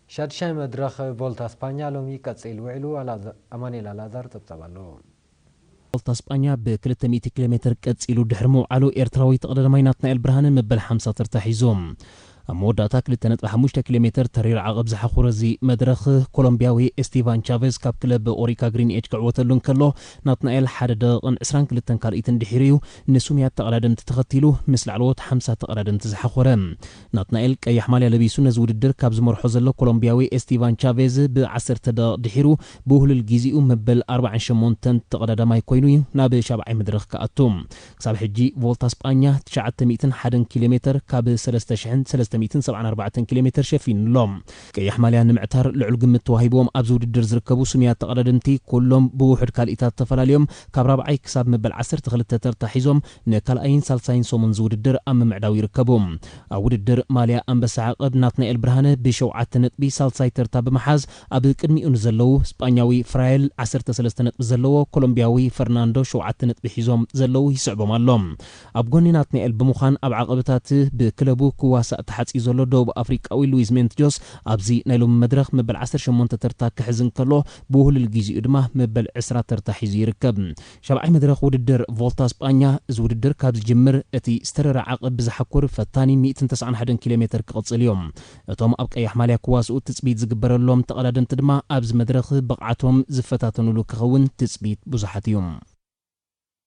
ሻድሻይ መድረኽ ቮልታ ስፓኛ ሎሚ ቀጺሉ ውዒሉ። ኣላዘ-፣ ኣማኑኤል ኣላዛር ጸብጻብ ኣለዎ። ቮልታ ስጳኛ ብ ክልተ ሚእቲ ኪሎ ሜትር ቀጺሉ ድሕሪ ምውዓሉ፣ ኤርትራዊ ተቐዳዳማይ ናትናኤል ብርሃነ መበል ሓምሳ ተርታ ሒዙ። ኣብ መወዳእታ ክልተ ነጥቢ ሓሙሽተ ኪሎ ሜትር ተሪር ዓቐብ ዝሓኹረ እዚ መድረኽ፣ ኮሎምብያዊ ኤስቲቫን ቻቨዝ ካብ ክለብ ኦሪካ ግሪን ኤጅ ክዕወተሉ እንከሎ፣ ናትናኤል ሓደ ደቂቕን ዕስራን ክልተን ካልኢትን ድሒሩ እዩ ንሱምያት ተቐዳደምቲ ተኸቲሉ ምስ ላዕለዎት ሓምሳ ተቐዳደምቲ ዝሓኾረ። ናትናኤል ቀያሕ ማልያ ለቢሱ ነዚ ውድድር ካብ ዝመርሖ ዘሎ ኮሎምብያዊ ኤስቲቫን ቻቬዝ ብ ዓሰርተ ደቂቕ ድሒሩ ብውህሉል ግዜኡ መበል ኣርባዓን ሸሞንተን ተቐዳዳማይ ኮይኑ እዩ ናብ ሻብዓይ መድረኽ ክኣቱ። ክሳብ ሕጂ ቮልታ ስጳኛ ትሽዓተ ሚእትን ሓደን ኪሎ ሜትር ካብ ሰለስተ ሽሕን ሰለስተ ሚእትን ሰብዓን ኣርባዕተን ኪሎ ሜትር ሸፊኑ ኣሎ። ቀያሕ ማልያ ንምዕታር ልዑል ግምት ተዋሂብዎም ኣብዚ ውድድር ዝርከቡ ስሙያት ተቐዳደምቲ ኩሎም ብውሑድ ካልኢታት ተፈላለዮም ካብ ራብዓይ ክሳብ መበል ዓሰርተ ክልተ ተርታ ሒዞም ንካልኣይን ሳልሳይን ሰሙን ዝውድድር ኣብ ምምዕዳው ይርከቡ። ኣብ ውድድር ማልያ ኣንበሳ ዓቐብ ናትናኤል ብርሃነ ብሸውዓተ ነጥቢ ሳልሳይ ተርታ ብምሓዝ ኣብ ቅድሚኡ ንዘለዉ ስጳኛዊ ፍራየል ዓሰርተ ሰለስተ ነጥቢ ዘለዎ ኮሎምቢያዊ ፈርናንዶ ሸውዓተ ነጥቢ ሒዞም ዘለዉ ይስዕቦም ኣሎ። ኣብ ጎኒ ናትናኤል ብምዃን ኣብ ዓቐብታት ብክለቡ ክዋሳእ ተሓጺዩ ዘሎ ደቡብ ኣፍሪቃዊ ሉዊዝ ሜንትጆስ ኣብዚ ናይ ሎሚ መድረኽ መበል ዓሰርተ ሸሞንተ ተርታ ክሕዝ እንከሎ ብውህሉል ግዜኡ ድማ መበል ዕስራ ተርታ ሒዙ ይርከብ። ሻብዓይ መድረኽ ውድድር ቮልታ ስጳኛ፣ እዚ ውድድር ካብ ዝጅምር እቲ ዝተረረ ዓቐብ ብዝሓኩር ፈታኒ ሚእትን ተስዓን ሓደን ኪሎ ሜትር ክቕጽል እዮም። እቶም ኣብ ቀያሕ ማልያ ክዋስኡ ትጽቢት ዝግበረሎም ተቐዳደምቲ ድማ ኣብዚ መድረኽ ብቕዓቶም ዝፈታተኑሉ ክኸውን ትጽቢት ብዙሓት እዩ።